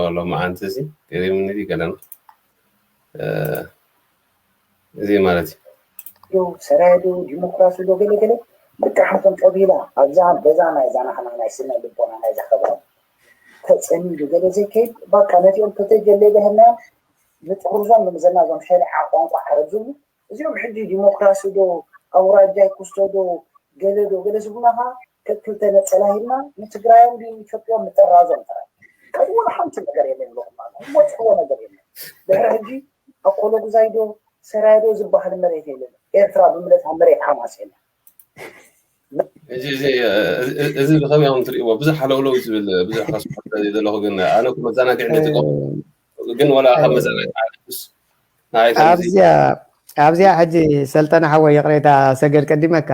ዘሎ መዓንቲ እዚ ገሪምኒ እዩ ገለና። እ፣ እዚ ማለት እዩ። ዶ ሰራየ ዶ ዲሞክራሲ ዶ ገለ ገለ ብጣዕሚ ከም ቀቢላ ኣብዛ ገዛ ናይዛ ናህና ናይ ስነ ልቦና ናይዛ ከብራ ተጸሚዱ ገለ ዘይከይድ፣ በቃ ነቲኦም ከተጀለ ይበህልና ንጥርዞም ንምዘና ዞም ሸሪዓ ቋንቋ ዓረብ ዝብሉ እዚኦም ሕጂ ዲሞክራሲ ዶ ኣውራጃይ ክስቶ ዶ ገለ ዶ ገለ ዝብሉና ከ ከክልተ ነጸላ ሂብና ንትግራዮም ድዩ ኢትዮጵዮም ንጠራዞም ጥራይ። ካልእ ወላ ሓንቲ ነገር የለን ኣለኹም ማለት ነው። እሞ ጽሕዎ ነገር የለን። ድሕሪ ሕጂ ኣኮሎጉዛይ ዶ ሰራይ ዶ ዝበሃል መሬት የለን። ኤርትራ ብምለታ መሬት ሓማስ የለን። እዚ እዚ እዚ ብኸመይ ኢኹም ትርእይዎ? ብዙሕ ሃለውለው እዩ ዝብል ብዙሕ ከስምዖ ዝደለኹ፣ ግን ኣነ እኮ መዘናግዒ እንደ ጥቀም ግን ወላ ካብ መዘናግዒ ንዓይ ከምዚ ኣብዚኣ ኣብዚኣ ሕጂ ሰልጠነ ሓወይ ይቕሬታ ሰገድ ቀዲመካ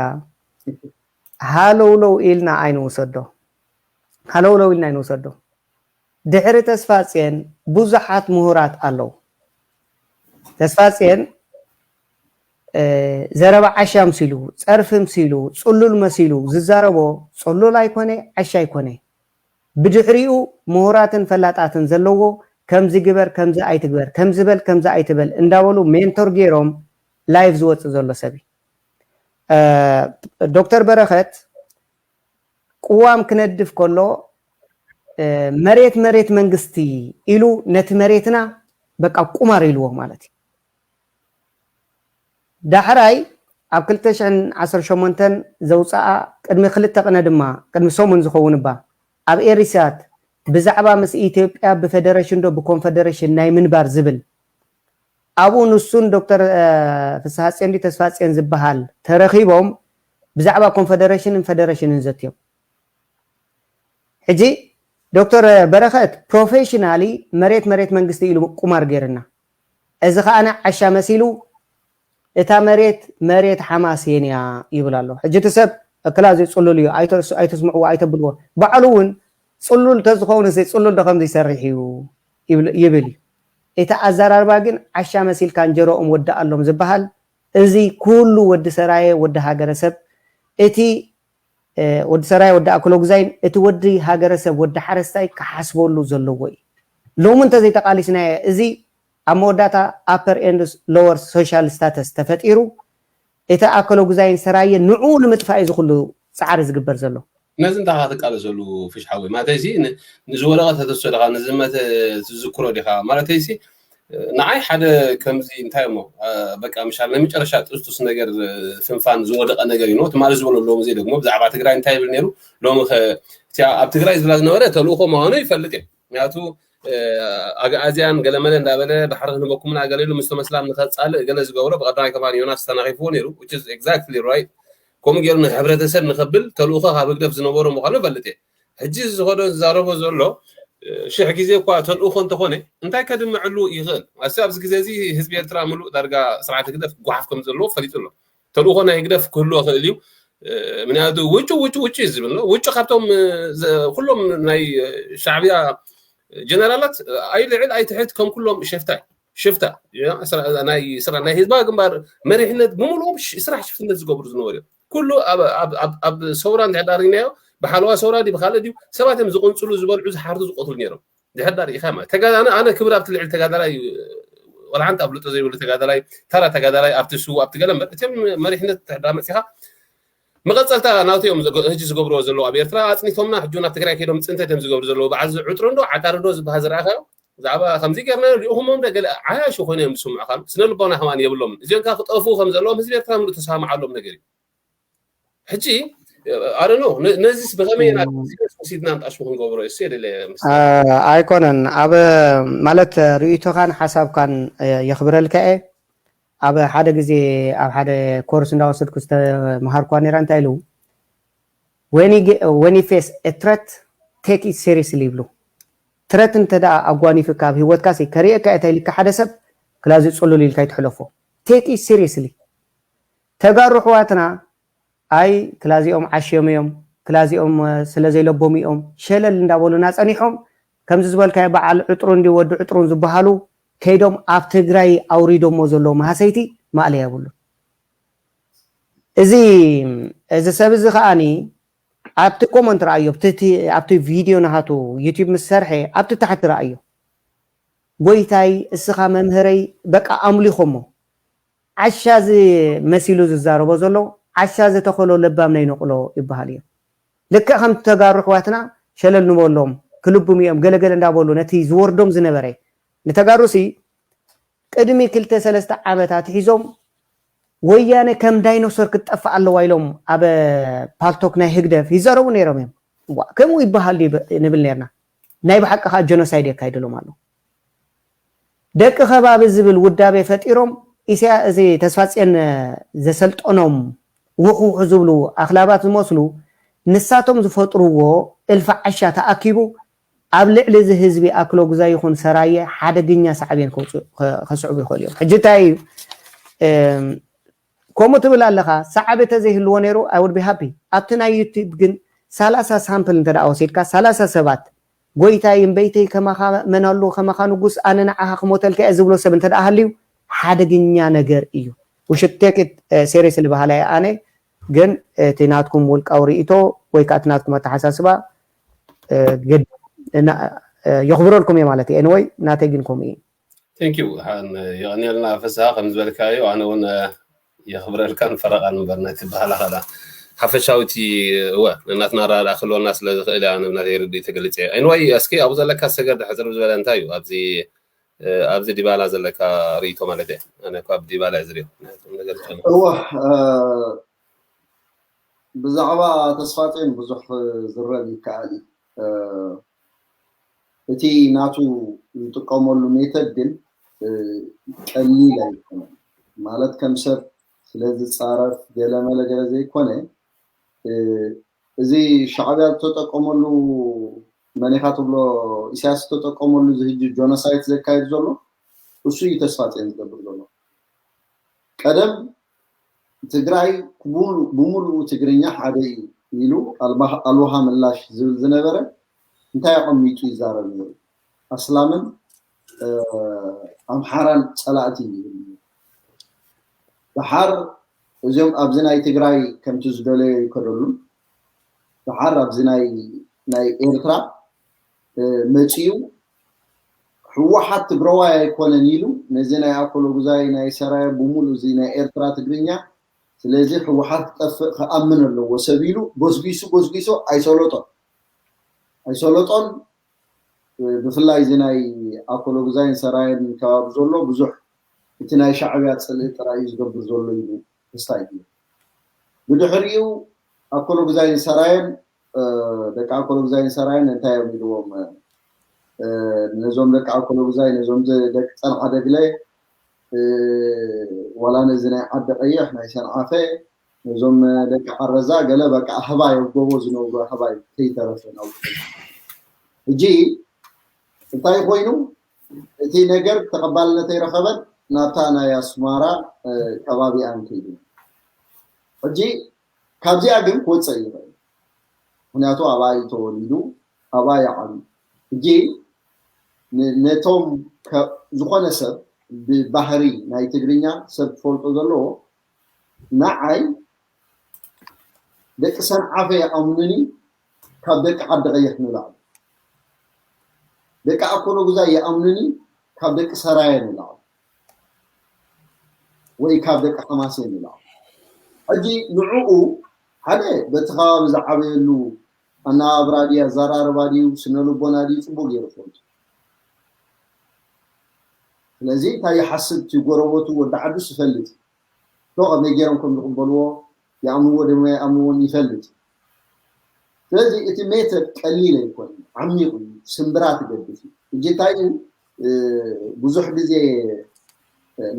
ሃለውለው ኢልና ኣይንውሰዶ። ሃለውለው ኢልና ኣይንውሰዶ። ድሕሪ ተስፋጽዮን ብዙሓት ምሁራት ኣለዉ። ተስፋጽዮን እ፣ ዘረባ ዓሻ ምሲሉ፣ ጸርፊ ምሲሉ፣ ጽሉል መሲሉ ዝዛረቦ ጽሉል ኣይኮነ፣ ዓሻ ኣይኮነ። ብድሕሪኡ ምሁራትን ፈላጣትን ዘለዎ ከምዚ ግበር፣ ከምዚ ኣይትግበር፣ ከምዚ በል፣ ከምዚ ኣይትበል እንዳበሉ ሜንቶር ገይሮም ላይቭ ዝወጽእ ዘሎ ሰብ እዩ። እ፣ ዶክተር በረኸት ቅዋም ክነድፍ ከሎ እ፣ መሬት መሬት መንግስቲ ኢሉ ነቲ መሬትና በቃ ቁማር ኢልዎ ማለት እዩ። ዳሕራይ ኣብ ክልተ ሽሕን ዓሰርተ ሸሞንተን ዘውፅኣ ቅድሚ ክልተ ቅነ ድማ ቅድሚ ሰሙን ዝኸውን እባ ኣብ ኤሪሳት ብዛዕባ ምስ ኢትዮጵያ ብፌደሬሽን ዶ ብኮንፌደሬሽን ናይ ምንባር ዝብል ኣብኡ ንሱን ዶክተር እ፣ ፍስሃፅዮን ድዩ ተስፋፅዮን ዝበሃል ተረኺቦም ብዛዕባ ኮንፌደሬሽንን ፌደሬሽንን ዘትዮም። ሕጂ ዶክተር በረኸት ፕሮፌሽናሊ መሬት መሬት መንግስቲ ኢሉ ቁማር ገይርና፣ እዚ ከዓነ ዓሻ መሲሉ እታ መሬት መሬት ሓማሴን እያ ይብል ኣሎ። ሕጂ እቲ ሰብ እክላ እዚ ጽሉል እዩ ኣይተስ- ኣይተስምዕዎ ኣይተብልዎ። ባዕሉ እውን ጽሉል ተዝኸውን እዚ ጽሉል ዶ ከምዚ ይሰርሕ እዩ ይብል ይብል እዩ። እቲ ኣዘራርባ ግን ዓሻ መሲልካ እንጀሮኦም ወድኣሎም ዝበሃል እዚ ኩሉ ወዲ ሰራየ ወዲ ሃገረሰብ እቲ እ፣ ወዲ ሰራየ ወዲ ኣክሎጉዛይን እቲ ወዲ ሃገረሰብ ወዲ ሓረስታይ ክሓስበሉ ዘለዎ እዩ። ሎሚ እንተዘይተቃሊስናዮ እዚ ኣብ መወዳእታ upper and lower social status ተፈጢሩ እቲ ኣክሎጉዛይን ሰራየ ንዕኡ ንምጥፋእ እዩ ዝኩሉ ፃዕሪ ዝግበር ዘሎ። ነዚ እንታይ ኢኻ ትቃለሰሉ ፍሽ ሓወይ? ማለተይሲ ን- ንዝወደቐ ተተስኦ ዲኻ ንዝመተ ትዝክሮ ዲኻ? ማለተይሲ ንዓይ ሓደ ከምዚ እንታይ እሞ እ፣ በቃ ምሻል ናይ መጨረሻ ጥስጡስ ነገር እ፣ ፍንፋን ዝወደቐ ነገር እዩ። ትማሊ ዝበሎ ሎሚ እዚ ደግሞ ብዛዕባ ትግራይ እንታይ ይብል ነይሩ? ሎሚ ኸ እቲ ኣብ ትግራይ ዝብላ ዝነበረ ተልእኾ ምዃኑ ይፈልጥ እየ። ምክንያቱ እ፣ ኣግኣዝያን ገለመለ እንዳበለ ባሕሪ ክንበኩምና ገለ ኢሉ ምስ ተመስላም ንኸፃልእ ገለ ዝገብሮ ብቐዳማይ ከማን ዮናስ ተናኺፍዎ ነይሩ። Which is exactly right። ከምኡ ገይሩ ንሕብረተሰብ ንኸብል ተልእኾ ካብ ህግደፍ ዝነበሮ ምዃኑ እፈልጥ እየ። ሕጂ ዝኸዶ ዝዛረቦ ዘሎ እ፣ ሽሕ ግዜ እኳ ተልእኾ እንተኾነ እንታይ ከድምዐሉ ይኽእል? ኣስ ኣብዚ ግዜ እዚ ህዝቢ ኤርትራ ምሉእ ዳርጋ ስርዓት ህግደፍ ጓሓፍ ከም ዘለዎ ፈሊጡ ኣሎ። ተልእኾ ናይ ህግደፍ ክህልዎ ይኽእል እዩ። እ፣ ምክንያቱ ውጩ ውጩ ውጩ እዩ ዝብል ነው። ውጩ ካብቶም እ፣ ዘ- ኩሎም ናይ እ፣ ሻዕብያ ጀነራላት እ፣ ኣይልዕል ኣይትሕት ከም ኩሎም ሸፍታ እዩ። ሽፍታ ያ፣ ስራ- ናይ ስራ ናይ ህዝባዊ ግንባር መሪሕነት ብምሉኦም ሽ- ስራሕ ሽፍትነት ዝገብሩ ዝነበሩ እዮም። ኩሉ ኣብ- ኣብ- ኣብ- ኣብ ሰውራ እንድሕር ዳሪናዮ ብሓለዋ ሰውራ ድዩ ብካልእ ድዩ ሰባት እዮም ዝቕንፅሉ ዝበልዑ ዝሓርዱ ዝቆትሉ ነይሮም። ድሕር ዳር ኢኻ ማለት ተጋዳነ ኣነ ክብር ኣብቲ ልዕሊ ተጋዳላይ ወላ ሓንቲ ኣፍልጦ ዘይብሉ ተጋዳላይ ታራ ተጋዳላይ ኣብቲ ስው ኣብቲ ገለ እምበር እቲኦም መሪሕነት ድሕር ዳር መፂኻ መቐፀልታ ናውቲ እዮም ዝገ- ህጂ ዝገብርዎ ዘለዉ ኣብ ኤርትራ ኣፅኒቶምና ሕጂ ናብ ትግራይ ከይዶም ፅንተት እዮም ዝገብሩ ዘለዉ በዓል እዚ ዕጥሩ ዶ ዓጣሪ ዶ ዝበሃል ዝረኣኻዮ ብዛዕባ ከምዚ ገርና ልኡኹሞም ዶ ገለ ዓያሹ ኮይኖም ዝስምዑኻ ስነ ልቦና ከማን የብሎምን እዚኦም ከዓ ክጠፍኡ ከም ዘለዎም ህዝቢ ኤርትራ ምሉእ ተሰማምዓሎም ነገር እዩ ሕጂ ኣረኖ ነዚስ ብኸመይ ኢና ወሲድና ንጣሽሙ ክንገብሮ እሱ የደለ ኣይኮነን ኣብ ማለት ርእይቶኻን ሓሳብካን የኽብረልካ እየ ኣብ ሓደ ግዜ ኣብ ሓደ ኮርስ እንዳወሰድኩ ዝተምሃርኳ ነራ እንታይ ኢሉ when you face a threat take it seriously ይብሉ threat እንተ ደኣ ኣጓኒፍካ ኣብ ህይወትካ ከርእየካ እየ ኢልካ ሓደ ሰብ ክላዚ ጽሉል ኢልካ ይትሕለፎ take it seriously ተጋሩ ኣሕዋትና ኣይ ክላዚኦም ዓሽዮም እዮም ክላዚኦም ስለ ዘይለቦሙ እዮም ሸለል እንዳበሉና ጸኒሖም ከምዚ ዝበልካዮ በዓል ዕጥሩን ድዩ ወዲ ዕጥሩን ዝበሃሉ ከይዶም ኣብ ትግራይ ኣውሪዶሞ ዘለዉ መሃሰይቲ ማእለያ የብሉን እዚ እዚ ሰብ እዚ ከዓኒ ኣብቲ ኮመንት ረኣዮ ኣብቲ ቪድዮ ናሃቱ ዩቲብ ምስ ሰርሐ ኣብቲ ታሕቲ ረኣዮ ጎይታይ እስኻ መምህረይ በቃ ኣምሊኾሞ። ዓሻ እዚ መሲሉ ዝዛረቦ ዘሎ ዓሻ ዝተኸሎ ለባም ናይ ነቕሎ ይበሃል እዩ። ልክዕ ከም ተጋሩ ኣሕዋትና ሸለል ንበሎም ክልብሙ እዮም ገለገለ እንዳበሉ ነቲ ዝወርዶም ዝነበረ ንተጋሩሲ ቅድሚ ክልተ ሰለስተ ዓመታት ሒዞም ወያነ ከም ዳይኖሶር ክትጠፍእ ኣለዋ ኢሎም ኣብ ፓልቶክ ናይ ህግደፍ ይዛረቡ ነይሮም እዮም። ከምኡ ይበሃል ንብል ነርና። ናይ ብሓቂ ከዓ ጀኖሳይድ የካይድሎም ኣሎ። ደቂ ከባቢ ዝብል ውዳቤ ፈጢሮም ኢስያ እዚ ተስፋፅዮን ዘሰልጠኖም ውሕውሕ ዝብሉ ኣኽላባት ዝመስሉ ንሳቶም ዝፈጥርዎ እልፊ ዓሻ ተኣኪቡ ኣብ ልዕሊ እዚ ህዝቢ ኣክሎጉዛ ይኹን ሰራየ ሓደገኛ ሳዕቤን ከስዕቡ ይኽእሉ እዮም። ሕጂ እንታይ እዩ ከምኡ ትብል ኣለኻ? ሳዕቢ ተዘይህልዎ ነይሩ I would be happy። ኣብቲ ናይ ዩቲብ ግን ሰላሳ ሳምፕል እንተ ደኣ ወሲድካ ሰላሳ ሰባት ጎይታይ እምበይተይ ከማኻ መን ኣሎ ከማኻ ንጉስ ኣነ ንዓኻ ክሞተልካ እየ ዝብሎ ሰብ እንተ ደኣ ሃልዩ ሓደገኛ ነገር እዩ። We should take it seriously በሃላይ ኣነ ግን እቲ ናትኩም ውልቃዊ ርእይቶ ወይ ከዓ እቲ ናትኩም ኣተሓሳስባ የኽብረልኩም እየ ማለት እዩ። Anyway ናተይ ግን ከምኡ እዩ። Thank you የቐንየልና ፍስሃ ከም ዝበልካዮ ኣነ እውን የኽብረልካን ፈረቓን እምበር ናይ ትበሃላ ኸላ ሓፈሻዊ እቲ እወ ናትና ኣረዳድኣ ክህልወና ስለ ዝኽእል እያ ንብናተይ ርድኢት ተገሊፀ እየ። Anyway እስኪ ኣብኡ ዘለካ ሰገር ሕፅር ዝበለ እንታይ እዩ ኣብዚ ኣብዚ ዲባላ ዘለካ ርእይቶ ማለት እየ። ኣነ እኳ ኣብ ዲባላ እየ ዝሪኦ ነገር እወ ብዛዕባ ተስፋፅዮን ብዙሕ ዝረብ ይከኣል እዩ። እቲ ናቱ ዝጥቀመሉ ሜተድ ግን ቀሊል ኣይኮነን። ማለት ከም ሰብ ስለ ዝፃረፍ ገለመለ ገለ ዘይኮነ እዚ ሻዕብያ ዝተጠቀመሉ መን ኢኻ ትብሎ ኢሳያስ ዝተጠቀመሉ እዚ ሕጂ ጆኖሳይት ዘካየድ ዘሎ እሱ እዩ ተስፋፅዮን ዝገብር ዘሎ። ቀደም ትግራይ ብሙሉኡ ትግርኛ ሓደ እዩ ኢሉ ኣልውሃ ምላሽ ዝብል ዝነበረ እንታይ ኣቐሚጡ ይዛረብ ነይሩ? ኣስላምን ኣምሓራን ፀላእቲ እዩ ይብል ነይሩ። ደሓር እዚኦም ኣብዚ ናይ ትግራይ ከምቲ ዝደለዮ ይከደሉን ደሓር ኣብዚ ናይ ናይ ኤርትራ መፂኡ ህወሓት ትግራዋይ ኣይኮነን ኢሉ ነዚ ናይ ኣኮሎጉዛይ ናይ ሰራየ ብሙሉ እዚ ናይ ኤርትራ ትግርኛ ስለዚ ህወሓት ክጠፍእ ክኣምን ኣለዎ ሰብ ኢሉ ጎስጊሱ ጎስጊሱ ኣይሰለጦን ኣይሰለጦን ብፍላይ እዚ ናይ ኣኮሎጉዛይን ሰራየን ከባቢ ዘሎ ብዙሕ እቲ ናይ ሻዕብያ ፅልኢ ጥራይ እዩ ዝገብር ዘሎ ኢሉ ክስታይ እዩ ብድሕሪኡ ኣኮሎጉዛይን ሰራየን ደቂ ኣኮሎጉዛይን ሰራየን እንታይ እዮም ኢልዎም ነዞም ደቂ ኣኮሎጉዛይ ነዞም ደቂ ፀንዓ ደግለ ዋላ ነዚ ናይ ዓዲ ቀይሕ ናይ ሰንዓፈ ነዞም ደቂ ዓረዛ ገለ በቃ ኣህባይ ኣብ ጎቦ ዝነብሩ ኣህባይ ከይተረፈ ናብ ሕጂ እንታይ ኮይኑ እቲ ነገር ተቐባልነት ኣይረኸበን ናብታ ናይ ኣስማራ ከባቢኣን ከይዱ ሕጂ ካብዚኣ ግን ክወፀእ ይኽእል ምክንያቱ ኣብኣ እዩ ተወሊዱ ኣብኣ ይዓብዩ ሕጂ ነቶም ዝኾነ ሰብ ብባህሪ ናይ ትግርኛ ሰብ ክፈልጦ ዘለዎ ንዓይ ደቂ ሰንዓፈ ይኣምኑኒ ካብ ደቂ ዓዲ ቀይሕ ንላዕሊ ደቂ ኣኮሎጉዛይ ይኣምኑኒ ካብ ደቂ ሰራየ ንላዕሊ ወይ ካብ ደቂ ሓማሴን ንላዕሊ ሕጂ ንዕኡ ሓደ በቲ ከባቢ ዝዓበየሉ ኣነባብራ ድዩ ኣዘራርባ ድዩ ስነ ልቦና ድዩ ፅቡቅ ገይሩ ይፈልጡ ስለዚ እንታይ ይሓስብ እቲ ጎረበቱ ወዲ ዓዱስ ይፈልጥ ዶ ከመይ ገይሮም ከም ዝቕበልዎ ይኣምንዎ ደሞ ይኣምንዎን ይፈልጥ ስለዚ እቲ ሜተድ ቀሊል ኣይኮን ዓሚቕ እዩ ስምብራት ይገብር እዩ እጅ እንታይ እዩ ብዙሕ ግዜ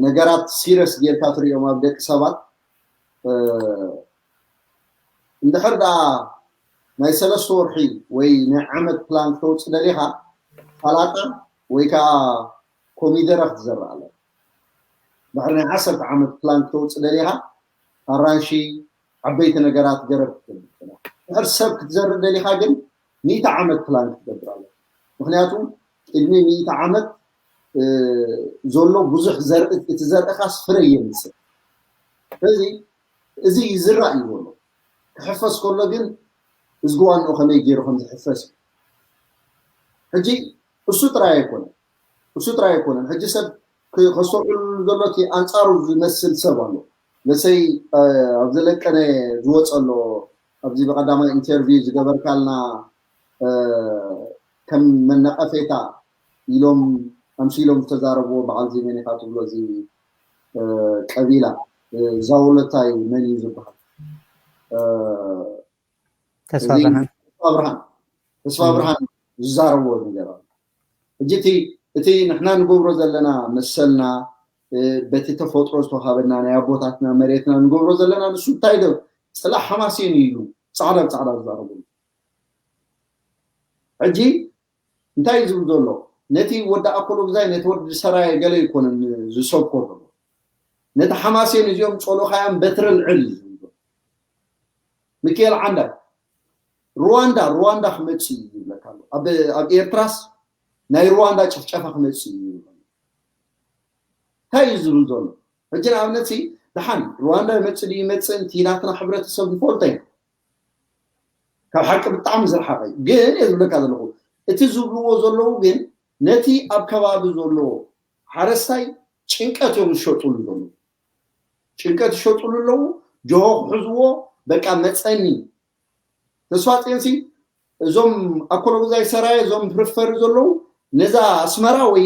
ነገራት ሲረስ ጌርካ ትሪኦም ኣብ ደቂ ሰባት እንድሕር ደኣ ናይ ሰለስተ ወርሒ ወይ ናይ ዓመት ፕላን ክተውፅ ደሊኻ ሰላጣ ወይ ከዓ ኮሚደረ ክትዘርእ ኣለካ ድሕሪ ናይ ዓሰርተ ዓመት ፕላን ክተውፅ ደሊኻ ኣራንሺ ዓበይቲ ነገራት ገረብ ክትዘርእ ድሕር ሰብ ክትዘርእ ደሊኻ ግን ሚእቲ ዓመት ፕላን ክትገብር ኣለካ ምክንያቱ ቅድሚ ሚእቲ ዓመት ዘሎ ብዙሕ ዘርኢ እቲ ዘርእኻስ ፍረ የምፅእ ስለዚ እዚ ይዝራእ እዩ ዘሎ ክሕፈስ ከሎ ግን እዝግዋንኡ ከመይ ገይሩ ከም ዝሕፈስ እዩ ሕጂ እሱ ጥራይ ኣይኮነ እሱ ጥራይ ኣይኮነን። ሕጂ ሰብ ክ- ከስተውዕሉ ዘሎ እቲ ኣንጻሩ ዝመስል ሰብ ኣሎ። መሰይ ኣብ ዘለቀነ ዝወፀ ኣሎ። ኣብዚ ብቀዳማይ ኢንተርቪው ዝገበርካልና ከም መነቀፌታ ኢሎም ኣምሲሎም ዝተዛረብዎ በዓል ዜመን ኢኻ ትብሎ። እዚ ቀቢላ ዛውለታይ መን እዩ ዝበሃል? ተስፋ ብርሃን ተስፋ ብርሃን ዝዛረብዎ ነገር ኣሎ። ሕጂ እቲ እቲ ንሕና ንገብሮ ዘለና መሰልና በቲ ተፈጥሮ ዝተዋሃበና ናይ ኣቦታትና መሬትና ንገብሮ ዘለና ንሱ እንታይ ዶ ፅላእ ሓማሴን እዩ ኢሉ ፃዕዳ ብፃዕዳ ዝዛረቡ። ሕጂ እንታይ እዩ ዝብል ዘሎ? ነቲ ወዲ ኣኮሎ ግዛይ ነቲ ወዲ ሰራየ ገለ ኣይኮነን ዝሰብኮ ዘሎ። ነቲ ሓማሴን እዚኦም ጸሎኻያን በትሪ ልዕል እዩ ዝብል ዘሎ። ሚካኤል ዓንዳይ ሩዋንዳ ሩዋንዳ ክመጽእ እዩ ይብለካ ኣሎ። ኣብ ኣብ ኤርትራስ ናይ ሩዋንዳ ጭፍጨፋ ክመጽእ እዩ ይብል ኣሎ። እንታይ እዩ ዝብል ዘሎ? ሕጂ ንኣብነት ሲ ደሓን ሩዋንዳ ይመጽእ ድዩ ይመጽእ እቲ ናትና ሕብረተሰብ ንፈልጦ ኢና። ካብ ሓቂ ብጣዕሚ ዝረሓቐ እዩ። ግን እየ ዝብለካ ዘለኹ እቲ ዝብልዎ ዘለዉ ግን ነቲ ኣብ ከባቢ ዘሎ ሓረስታይ ጭንቀት እዮም ዝሸጡሉ ዘለዉ። ጭንቀት ዝሸጡሉ ኣለዉ። ጆሆ ክሕዝዎ በቃ መፀኒ። ተስፋ ፅዮንሲ እዞም ኣኮሎጉዛይ ሰራየ እዞም ፍርፈር ዘለዉ ነዛ ኣስመራ ወይ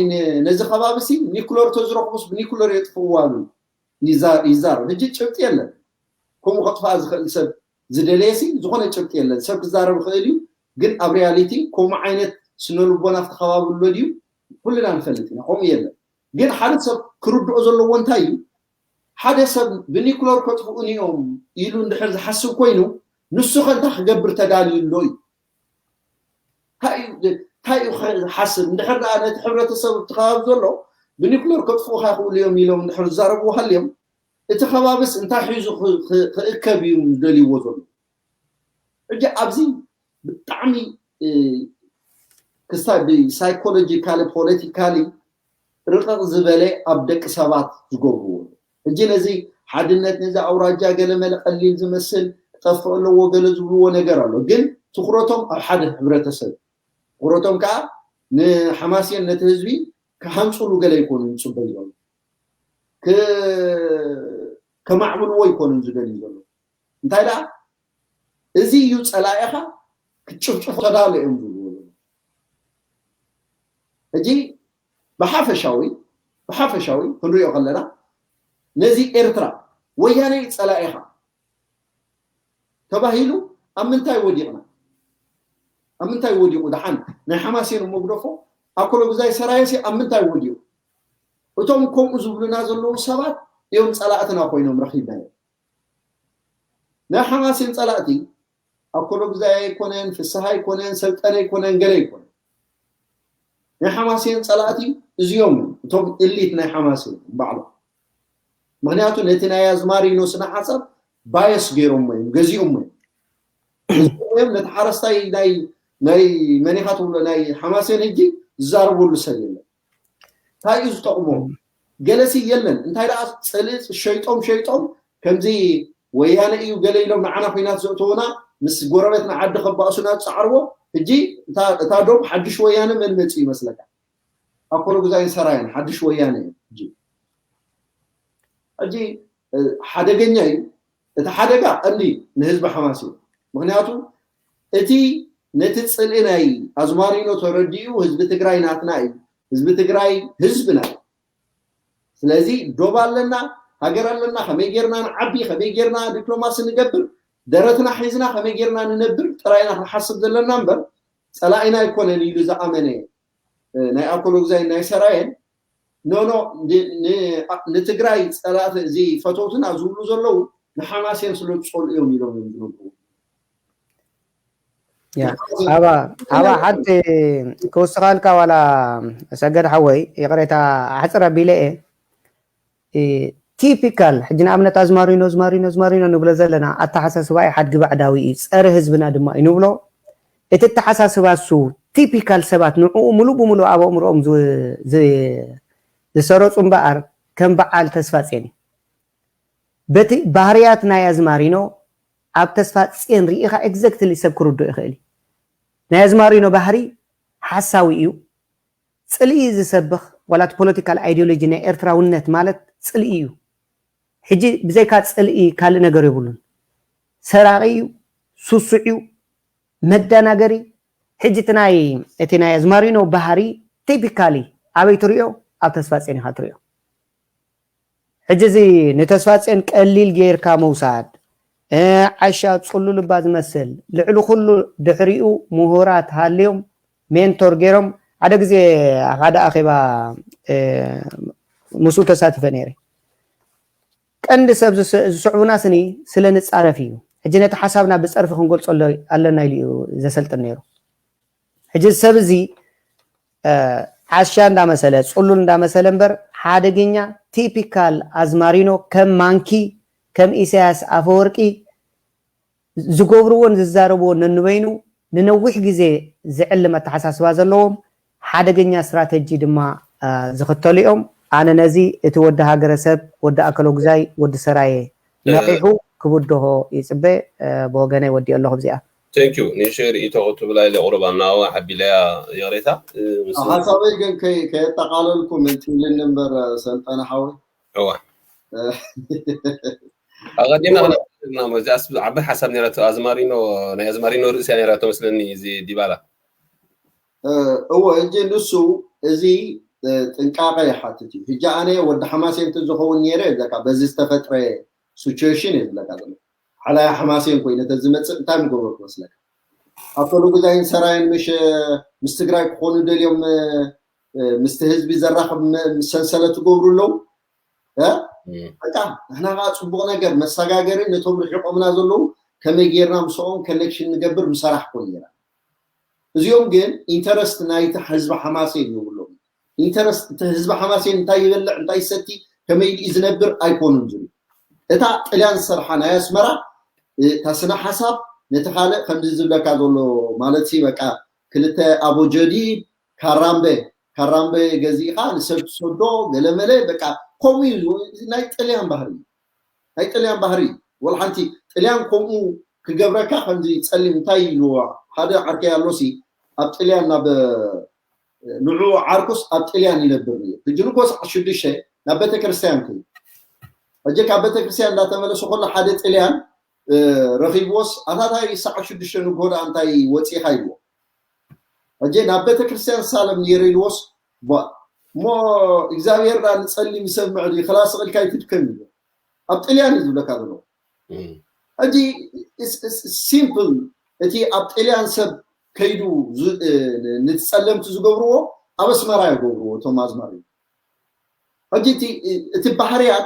ነዚ ከባቢ ሲ ኒኩለር ተዝረኽቡስ ብኒኩለር የጥፍእዋ ኣሉ ይዛረብ። ሕጂ ጭብጢ የለን። ከምኡ ከጥፍኣ ዝኽእል ሰብ ዝደለየ ሲ ዝኾነ ጭብጢ የለን። ሰብ ክዛረብ ይኽእል እዩ፣ ግን ኣብ ሪያሊቲ ከምኡ ዓይነት ስነ ልቦና ኣብቲ ከባቢ ኣሎ ድዩ? ኩልና ንፈልጥ ኢና፣ ከምኡ የለን። ግን ሓደ ሰብ ክርድኦ ዘለዎ እንታይ እዩ? ሓደ ሰብ ብኒኩለር ከጥፍኡኒ እዮም ኢሉ እንድሕር ዝሓስብ ኮይኑ ንሱ ከ እንታይ ክገብር ተዳልዩ ኣሎ እዩ? እንታይ እዩ እንታይ እዩ ክሓስብ? እንድሕር ደኣ ነቲ ሕብረተሰብ እቲ ከባቢ ዘሎ ብኒኩለር ከጥፍኡኻ ይኽእሉ እዮም ኢሎም እንድሕር ዝዛረብዎ ሃልዮም እቲ ከባብስ እንታይ ሒዙ ክእከብ እዩ ዝደልይዎ ዘሎ? ሕጂ ኣብዚ ብጣዕሚ ክስታይ ብሳይኮሎጂካሊ ፖለቲካሊ ርቕቕ ዝበለ ኣብ ደቂ ሰባት ዝገብርዎ። ሕጂ ነዚ ሓድነት ነዚ ኣውራጃ ገለ መለ ቀሊል ዝመስል ክጠፍእ ኣለዎ ገለ ዝብልዎ ነገር ኣሎ። ግን ትኩረቶም ኣብ ሓደ ሕብረተሰብ ትኩረቶም ከዓ ንሓማሴን ነቲ ህዝቢ ክሃንፅሉ ገለ ይኮኑ ዝፅበዩ ዘሎ ከማዕብልዎ ይኮኑ ዝደልዩ ዘሎ እንታይ ደኣ እዚ እዩ ፀላኢኻ ክትጭፍጭፎ ተዳሎ እዮም ዝብልዎ ዘሎ። ሕጂ ብሓፈሻዊ ብሓፈሻዊ ክንሪኦ ከለና ነዚ ኤርትራ ወያነ እዩ ፀላኢኻ ተባሂሉ ኣብ ምንታይ ወዲቕና? ኣብ ምንታይ ወዲቑ ደሓን ናይ ሓማሴን እሞ ግደፎ ኣኮሎ ግዛይ ሰራየሲ ኣብ ምንታይ ወዲቑ? እቶም ከምኡ ዝብሉና ዘለዉ ሰባት እዮም ፀላእትና ኮይኖም ረኺብናዮም። ናይ ሓማሴን ፀላእቲ ኣኮሎ ግዛይ ኣይኮነን፣ ፍስሃ ኣይኮነን፣ ሰልጠነ ኣይኮነን፣ ገለ ኣይኮነን። ናይ ሓማሴን ፀላእቲ እዚኦም እዮም፣ እቶም ኢሊት ናይ ሓማሴን ባዕሎም። ምክንያቱ ነቲ ናይ ኣዝማሪኖ ስነ ሓሳብ ባየስ ገይሮሞ እዮም፣ ገዚኦሞ እዮም። ገዚኦሞ እዮም። ነቲ ሓረስታይ ናይ ናይ መኒኻ ትብሎ ናይ ሓማሴን ሕጂ ዝዛረበሉ ሰብ የለን። እንታይ እዩ ዝጠቕሞ? ገለሲ የለን። እንታይ ደኣ ፅልኢ ሸይጦም ሸይጦም ከምዚ ወያነ እዩ ገለ ኢሎም ንዓና ኩናት ዘእተውና ምስ ጎረቤትና ዓዲ ከባእሱና ዝፃዕርዎ ሕጂ እታ ዶብ ሓድሽ ወያነ መን መፂኡ ይመስለካ? ኣኮሎ ግዛይን ሰራየን ሓድሽ ወያነ እዩ። ሕጂ ሓደገኛ እዩ። እቲ ሓደጋ ቀንዲ ንህዝቢ ሓማስ እዩ። ምክንያቱ እቲ ነቲ ፅልኢ ናይ ኣዝማሪኖ ተረዲኡ ህዝቢ ትግራይ ናትና እዩ፣ ህዝቢ ትግራይ ህዝብና እዩ። ስለዚ ዶብ ኣለና፣ ሃገር ኣለና፣ ከመይ ጌርና ንዓቢ፣ ከመይ ጌርና ዲፕሎማሲ ንገብር፣ ደረትና ሒዝና ከመይ ጌርና ንነብር ጥራይና ክንሓስብ ዘለና እምበር ፀላኢና ኣይኮነን ኢሉ ዝኣመነ ናይ ኣኮሎ ግዛይ ናይ ሰራየን ኖኖ ንትግራይ ፀላእቲ እዚ ፈተውትና ዝብሉ ዘለዉ ንሓማሴን ስለ ዝፀልኡ እዮም ኢሎም እዮም ዝነግሩ። ኣባ ኣባ ሓንቲ ክውስኻልካ ዋላ ሰገድ ሓወይ ይቕሬታ ኣሕፅር ኣቢለ እየ። ቲፒካል ሕጂ ንኣብነት ኣዝማሪኖ ኣዝማሪኖ ኣዝማሪኖ ንብሎ ዘለና ኣተሓሳስባ ሓድጊ ባዕዳዊ እዩ፣ ፀረ ህዝብና ድማ እዩ ንብሎ። እቲ ኣተሓሳስባ እሱ ቲፒካል ሰባት ንዕኡ ሙሉእ ብሙሉእ ኣብ ኣእምሮኦም ዝሰረፁ እምበኣር ከም በዓል ተስፋ ጼን እዩ። በቲ ባህርያት ናይ ኣዝማሪኖ ኣብ ተስፋ ጼን ርኢኻ ኤግዘክትሊ ሰብ ክርዶ ይኽእል እዩ። ናይ ኣዝማሪኖ ባህሪ ሓሳዊ እዩ። ጽልኢ ዝሰብኽ ዋላ እቲ ፖለቲካል ኣይዲዮሎጂ ናይ ኤርትራውነት ማለት ጽልኢ እዩ። ሕጂ ብዘይካ ጽልኢ ካልእ ነገር የብሉን። ሰራቒ እዩ፣ ስሱዕ እዩ፣ መደናገሪ። ሕጂ እቲ ናይ እቲ ናይ ኣዝማሪኖ ባህሪ ቲፒካሊ ኣበይ ትሪኦ? ኣብ ተስፋጽዮን ኢኻ ትሪኦ። ሕጂ እዚ ንተስፋጽዮን ቀሊል ጌርካ ምውሳድ፣ እ፣ ዓሻ ጽሉል እባ ዝመስል፣ ልዕሊ ኩሉ ድሕሪኡ ምሁራት ሃልዮም ሜንቶር ገይሮም። ሓደ ግዜ ኣብ ሓደ ኣኼባ፣ እ፣ ምስኡ ተሳትፈ ነይረ። ቀንዲ ሰብ ዝስ-፣ ዝስዕቡና ስኒ ስለ ንጻረፍ እዩ። ሕጂ ነቲ ሓሳብና ብጸርፊ ክንገልጾ ኣሎ-፣ ኣለና ኢሉ እዩ ዘሰልጥን ነይሩ። ሕጂ እዚ ሰብ እዚ፣ እ፣ ዓሻ እንዳመሰለ፣ ጽሉል እንዳመሰለ እምበር ሓደገኛ ቲፒካል ኣዝማሪኖ ከም ማንኪ፣ ከም ኢሳያስ ኣፈወርቂ ዝገብርዎን ዝዛረብዎን ነንበይኑ ንነዊሕ ግዜ ዝዕልም ኣተሓሳስባ ዘለዎም ሓደገኛ ስትራተጂ ድማ፣ እ፣ ዝኽተሉ እዮም። ኣነ ነዚ እቲ ወዲ ሃገረሰብ፣ ወዲ ኣከለጉዛይ፣ ወዲ ሰራየ ነቒሑ ክብድሆ ይጽበ። እ፣ ብወገነይ ወዲኦ ኣለኹ ብዚኣ። Thank you። ንእሽተይ ርእይቶ ክትብላ ኢለ ቁሩብ ኣብ ናዋ ሓቢለያ ይቕሬታ። እ፣ ምስ ሓሳበይ ግን ከይ-፣ ከየጠቓለልኩ ምእንቲ ኢልኒ እምበር፣ ሰልጠነ ሓወይ። እዋ። እ፣ ኣቐዲምና ኣዎ። ክንብል ኢና እሞ፣ እዚኣስ ዓባይ ሓሳብ ነይራቶ፣ ኣዝማሪኖ፣ ናይ ኣዝማሪኖ ርእሲ እያ ነይራቶ መስለኒ፣ እዚ ዲባላ። እ፣ እወ፣ ሕጂ ንሱ እዚ፣ እ፣ ጥንቃቐ ይሓትት እዩ። ሕጂ ኣነ ወዲ ሓማሴን እንተዝኸውን ነይረ ይብለካ፣ በዚ ዝተፈጥረ ሲቹዌሽን እየ ዝብለካ ዘሎ። ሓላይ ሓማሴን ኮይነ ተዝመጽእ እንታይ ምገበርኩ መስለካ? ኣቶ ንጉዛይን ሰራየን ምሽ፣ ምስ ትግራይ ክኾኑ ደልዮም፣ እ፣ ምስቲ ህዝቢ ዘራኽብ ም-፣ ሰንሰለት ትገብሩ ኣለዉ። እ? እም። በቃ ንሕና ከዓ ጽቡቕ ነገር መሰጋገሪ ነቶም ርሒቖምና ዘለዉ ከመይ ጌርና ምስኦም ኮኔክሽን ንገብር ምሰራሕ ኮን ጌራ። እዚኦም ግን ኢንተረስት ናይቲ ህዝቢ ሓማሴን የብሎም። ኢንተረስት እቲ ህዝቢ ሓማሴን እንታይ ይበልዕ፣ እንታይ ይሰቲ፣ ከመይ ኢሉ ዝነብር ኣይኮኑን ዝብሉ። እታ ጥልያን ዝሰርሓ ናይ ኣስመራ፣ እ፣ እታ ስነ ሓሳብ ነቲ ካልእ ከምዚ ዝብለካ ዘሎ ማለት ሲ በቃ ክልተ ኣቦጀዲ ካራምበ፣ ካራምበ ገዚእኻ ንሰብ ትሰዶ ገለመለ በቃ ከምኡ እዩ። እዚ ናይ ጥልያን ባህሪ እዩ። ናይ ጥልያን ባህሪ እዩ። ወላ ሓንቲ ጥልያን ከምኡ ክገብረካ ከምዚ ጸሊም እንታይ ኢልዎ ሓደ ዓርከይ ኣሎ ሲ ኣብ ጥልያን ናብ ንዑ ዓርኩስ ኣብ ጥልያን ይነብር ነይሩ። ሕጂ ንጎ ሰዓት ሽዱሽተ ናብ ቤተክርስትያን ከይዱ። ሕጂ ካብ ቤተክርስትያን እንዳተመለሰ ከሎ ሓደ ጥልያን፣ እ፣ ረኺብዎስ ኣታ ታይ ሰዓት ሽዱሽተ ንግሆ ደኣ እንታይ ወጺእኻ ኢልዎ። ሕጂ ናብ ቤተክርስትያን ሳለም ነይረ ኢልዎስ ቧ እሞ እግዚኣብሔር ደኣ ንጸሊም ይሰምዕ ድዩ ክላስ ቕልካ ይትድከም ኢልዎ። ኣብ ጥልያን እዩ ዝብለካ ዘሎ። እም። ሕጂ it's፣ it's simple። እቲ ኣብ ጥልያን ሰብ ከይዱ ዝ-፣ እ፣ ን-፣ ንትጸለምቲ ዝገብርዎ ኣብ ኣስመራ ይገብርዎ እቶም ኣዝማሪ። ሕጂ እቲ፣ እቲ ባህርያት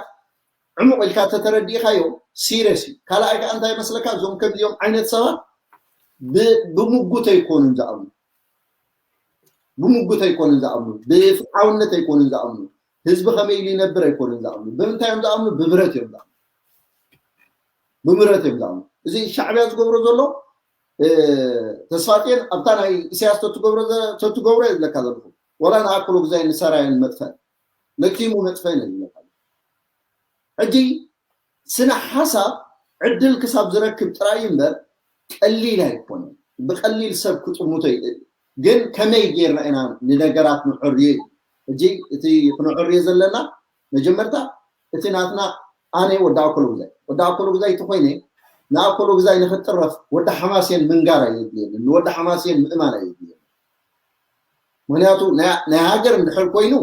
ዕሙቕ ኢልካ ተተረዲእካዮ ሲሪየስ እዩ። ካልኣይ ከዓ እንታይ ይመስለካ? እዞም ከምዚኦም ዓይነት ሰባት ብ-፣ ብሙጉት ኣይኮኑን ዝኣምኑ። ብሙጉት ኣይኮኑን ዝኣምኑ። ብፍትሓውነት ኣይኮኑን ዝኣምኑ። ህዝቢ ከመይ ኢሉ ይነብር ኣይኮኑን ዝኣምኑ። ብምንታይ እዮም ዝኣምኑ? ብብረት እዮም ዝኣምኑ። ብብረት እዮም ዝኣምኑ። እዚ ሻዕብያ ዝገብሮ ዘሎ፣ እ፣ ተስፋጤን ኣብታ ናይ ኢሳያስ ተትገብሮ ዘ-፣ ተትገብሮ እየ ዝብለካ ዘለኹ። ወላ ንኣክሎ ግዛይ ንሰራየን መጥፈን። ለኪሙ መጥፈን እየ ዝብለካ ዘለኹ። ሕጂ ስነ ሓሳብ ዕድል ክሳብ ዝረክብ ጥራይ እምበር ቀሊል ኣይኮነን። ብቐሊል ሰብ ክጥምቶ ይኽእል። ግን ከመይ ጌርና ኢና ንነገራት ንዕርዮ እዩ። ሕጂ እቲ ክንዕርዮ ዘለና መጀመርታ እቲ ናትና ኣነ ወዲ ኣኮሎ ግዛይ፣ ወዲ ኣኮሎ ግዛይ እንተኾይነ ንኣኮሎ ግዛይ ንኽጥረፍ ወዲ ሓማሴን ምንጋር ኣየድልየንን፣ ንወዲ ሓማሴን ምእማን ኣየድልየንን። ምኽንያቱ ናይ፣ ናይ ሃገር እንድሕር ኮይኑ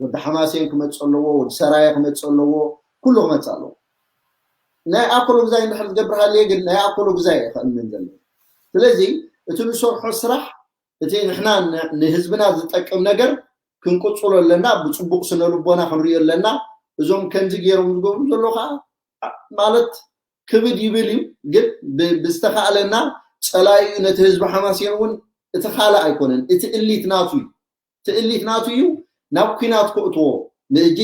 ወዲ ሓማሴን ክመጽእ ኣለዎ፣ ወዲ ሰራየ ክመጽእ ኣለዎ፣ ኩሉ ክመጽእ ኣለዎ። ናይ ኣኮሎ ግዛይ እንድሕር ዝገብር ሃልየ ግን ናይ ኣኮሎ ግዛይ እየ ከእምን ዘለኹ። ስለዚ እቲ ንሰርሖ ስራሕ፣ እቲ ንሕና ን-፣ ንህዝብና ዝጠቅም ነገር ክንቅጽሎ ኣለና፣ ብጽቡቕ ስነ ልቦና ክንሪኦ ኣለና። እዞም ከምዚ ገይሮም ዝገብሩ ዘለዉ ከዓ ማለት ክብድ ይብል እዩ፣ ግን ብ-፣ ብዝተኻእለና ጸላኢኡ ነቲ ህዝቢ ሓማሴን እውን እቲ ካልእ ኣይኮነን፣ እቲ እሊት ናቱ እዩ። እቲ እሊት ናቱ እዩ፣ ናብ ኲናት ከእትዎ። ንእጂ፣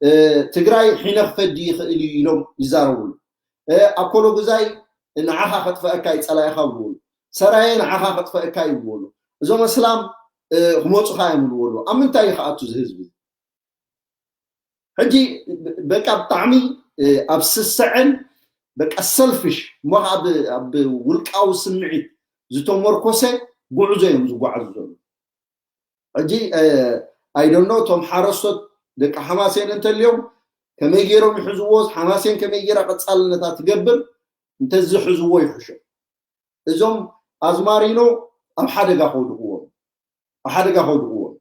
እ፣ ትግራይ ሒነ ክፈዲ ይኽእል እዩ ኢሎም ይዛረብሉ። እ፣ ኣኮሎ ግዛይ ንዓኻ ከጥፈአካ እዩ ጸላኢኻ ይብልዎ። ሰራየ ንዓኻ ከጥፈአካ እዩ ይብልዎ። እዞም ኣስላም፣ እ፣ ክመጹኻ እዮም ይብልዎ። ኣብ ምንታይ እዩ ክኣቱ እዚ ህዝቢ? ሕጂ በቃ ብጣዕሚ፣ እ፣ ኣብ ስስዐን በቃ ሰልፊሽ እሞ ከዓ ኣብ፣ ኣብ ውልቃዊ ስምዒት ዝተመርኮሰ ጉዕዞ እዮም ዝጓዓዙ ዘለዉ። ሕጂ፣ እ፣ ኣይደኖ እቶም ሓረስቶት ደቂ ሓማሴን እንተልዮም ከመይ ገይሮም ይሕዝዎ፣ ሓማሴን ከመይ ገይራ ቀፃልነታ ትገብር እንተዝሕዝዎ ይሕሾ። እዞም ኣዝማሪኖ ኣብ ሓደጋ ከውድቅዎም ኣብ ሓደጋ ከውድቅዎም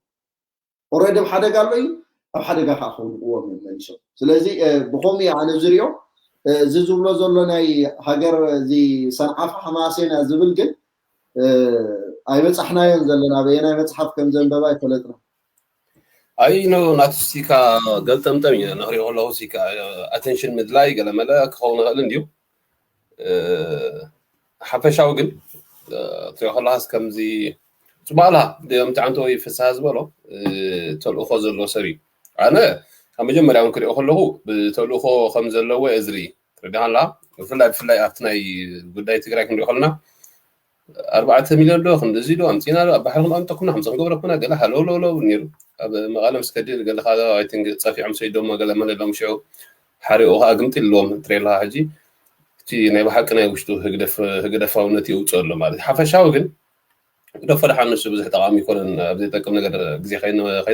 ኦረዲ ኣብ ሓደጋ ኣሎ እዩ ኣብ ሓደጋ ከዓ ከውድቅዎም እዮም መሊሶም። ስለዚ ብከምኡ ኣነ ዝሪኦ እዚ ዝብሎ ዘሎ ናይ ሃገር እዚ ሰንዓፈ ሓማሴን እያ ዝብል ግን ኣይበፃሕናዮን ዘለና ኣበየናይ መፅሓፍ ከም ዘንበባ ኣይፈለጥና። ኣይ ኖ ናቱ ሲካ ገልጠምጠም እዩ ንክሪኦ ከለኩ ሲካ ኣቴንሽን ምድላይ ገለመለ ክኸውን ይኽእል እንድዩ። ሓፈሻዊ ግን ትሪኦ ከለካስ ከምዚ ፅቡቅ ኣላ ምትዓንቶ ወይ ፍስሃ ዝበሎ ተልእኮ ዘለዎ ሰብ እዩ። ኣነ ካብ መጀመርያ እውን ክሪኦ ከለኩ ብተልእኮ ከም ዘለዎ እየ ዝርኢ። ተረዲኻላ? ብፍላይ ብፍላይ ኣብቲ ናይ ጉዳይ ትግራይ ክንሪኦ ከለና ኣርባዕተ ሚልዮን ዶ ክንድዚ ዶ ኣምፂና ዶ ኣብ ባሕሪ ክንኣምጠኩና ከምዚ ክንገብረኩና ገለ ሃለውለውለው ነይሩ። ኣብ መቐለ ምስ ከድል ገለ ጸፊዖም ሰይዶሞ ገለ መለ ኢሎም ሽዑ ሓሪቑ ከዓ ግምጢ ኣለዎም ትሬላ ሕጂ እቲ ናይ ብሓቂ ናይ ውሽጡ ህግደፋውነት የውፅኦ ኣሎ ማለት ሓፈሻዊ ግን ግደፎ ደሓን ንሱ ብዙሕ ጠቃሚ ይኮነን ኣብ ዘይጠቅም ነገር ግዜ